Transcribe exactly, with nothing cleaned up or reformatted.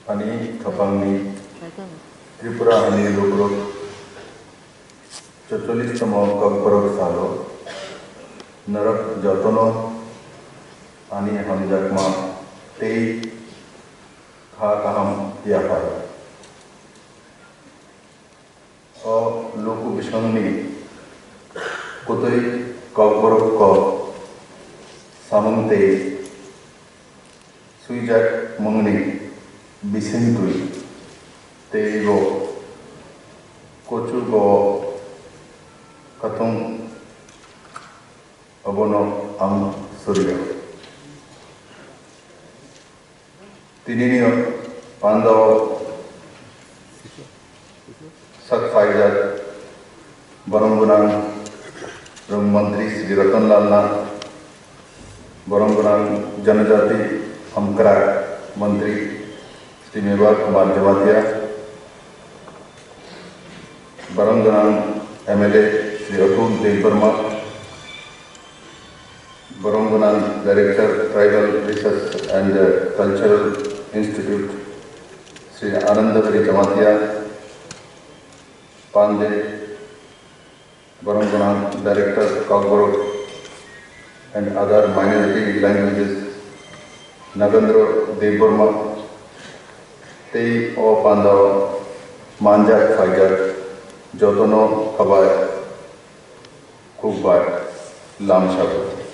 Ani khapangni Tripura hani lukurok chorchollish tomo kokborok salo norok jotono ani hamjakma tei kha kaham yaphar. O luku bisongni kutui kokborok kok samung tei swijak mungni bising twi tei bo kuchugo katung abono ang surya. Tinini pandao sak phaijak borong gwnang rwng mantri Sri Ratan Lal Nath, borong gwnang janajati hamkra mantri Sri Mevar Kumar Jamatia, borong gwnang M L A Sri Atul Debbarma, borong gwnang Director Tribal Research and Cultural Institute Sri Ananda Hari Jamatia Pandey, borong gwnang Director Kokborok and Other Minority Languages Nagendra Debbarma tei o pandao manjak phaijak jotono khabai khukbai lamsao.